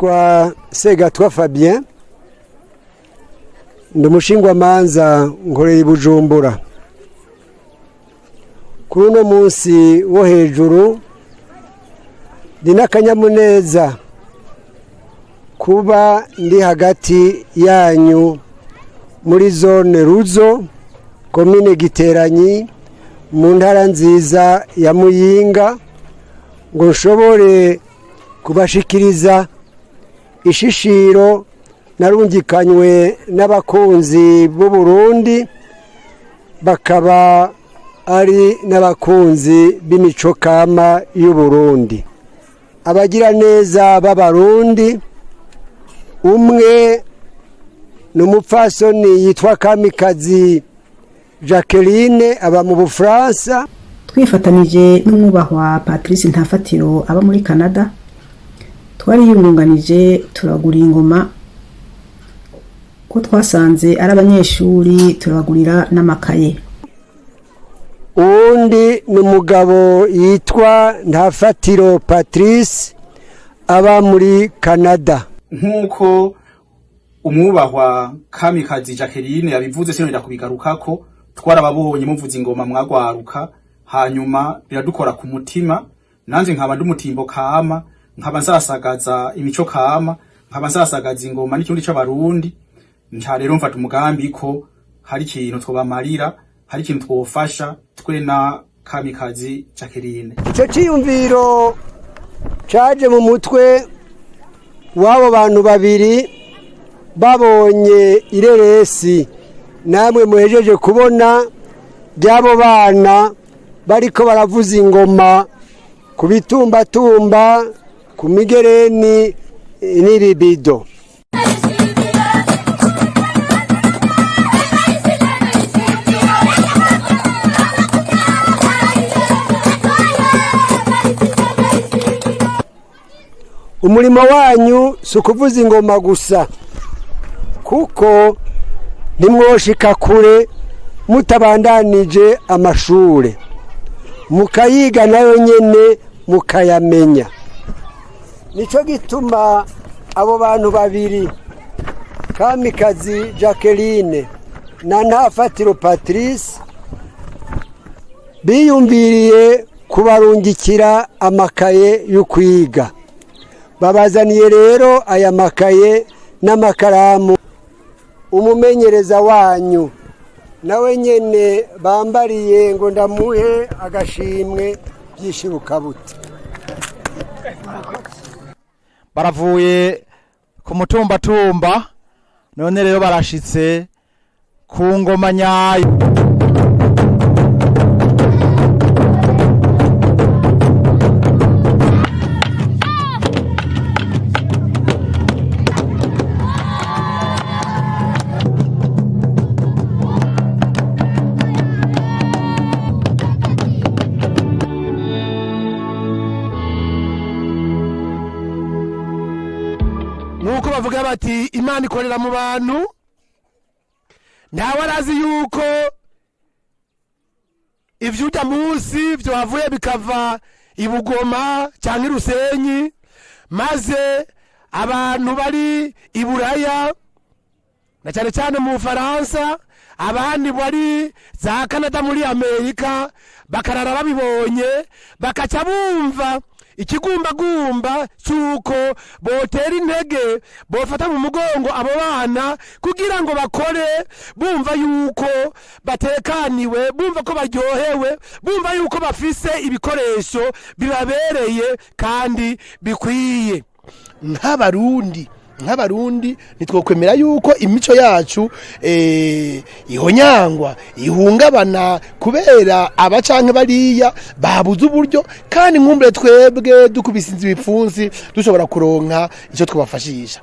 Nitwa Segatwa Fabien, ndi umushingwamanza, nkorera i Bujumbura. Kuri uno munsi wo hejuru ndi n'akanyamuneza kuba ndi hagati yanyu muri zone Ruzo, komine Giteranyi, mu ntara nziza ya Muyinga, ngo nshobore kubashikiriza ishishiro narungikanywe n'abakunzi b'u Burundi, bakaba ari n'abakunzi b'imico kama y'u Burundi, abagiraneza b'Abarundi. Umwe ni umupfasoni yitwa Kamikazi Jacqueline, aba mu Bufaransa. Twifatanije n'umwubahwa Patrice Ntafatiro aba muri Canada, twariyungunganije turagura ingoma, ko twasanze ari abanyeshuri, turabagurira n'amakaye. Uwundi ni umugabo yitwa Ntafatiro Patrice, aba muri Canada. Nk'uko umwubahwa Kamikazi Jacqueline yabivuze, sinongera kubigarukako. Twarababonye muvuza ingoma, mwagwaruka, hanyuma biradukora ku mutima. Nanje nkaba ndi umutimbo kama, nkaba nsasagaza imico kama, nkaba nsasagaza ingoma n'ikirundi c'Abarundi. Nca rero mfata umugambi ko hari ikintu twobamarira, hari ikintu twofasha twe na Kamikazi Jacqueline. Icyo cyiyumviro caje mu mutwe w'abo bantu babiri babonye ireresi namwe muhejeje kubona ry'abo bana bariko baravuza ingoma ku bitumbatumba, ku migereni n'ibibido. Umurimo wanyu si ukuvuza ingoma gusa, kuko ntimwoshika kure mutabandanije amashure, mukayiga nayo nyene mukayamenya. Nico gituma abo bantu babiri, Kamikazi Jacqueline na Ntafatiro Patrice, biyumviriye kubarungikira amakaye yo kwiga. Babazaniye rero aya makaye n'amakaramu. Umumenyereza wanyu nawe nyene bambariye ngo ndamuhe agashimwe by'ishirukabute. Baravuye ku mutumbatumba, none rero barashitse ku ngoma nyayo. Nk'uko bavuga bati Imana ikorera mu bantu, ntawe arazi yuko ivy'urya munsi vyohavuye bikava i Bugoma cyangwa i Rusenyi, maze abantu bari i Buraya na cyane cyane mu Bufaransa, abandi bari za Canada, muri Amerika, bakarara babibonye, bakaca bumva ikigumbagumba cy'uko botera intege, bofata mu mugongo abo bana kugira ngo bakore bumva yuko batekaniwe, bumva ko baryohewe, bumva yuko bafise ibikoresho bibabereye kandi bikwiye. Nk'Abarundi ntitwokwemera yuko imico yacu ihonyangwa, ihungabana kubera aba canke bariya babuze uburyo, kandi nkumbure twebwe dukubise inzu ibipfunsi dushobora kuronka icyo twabafashisha.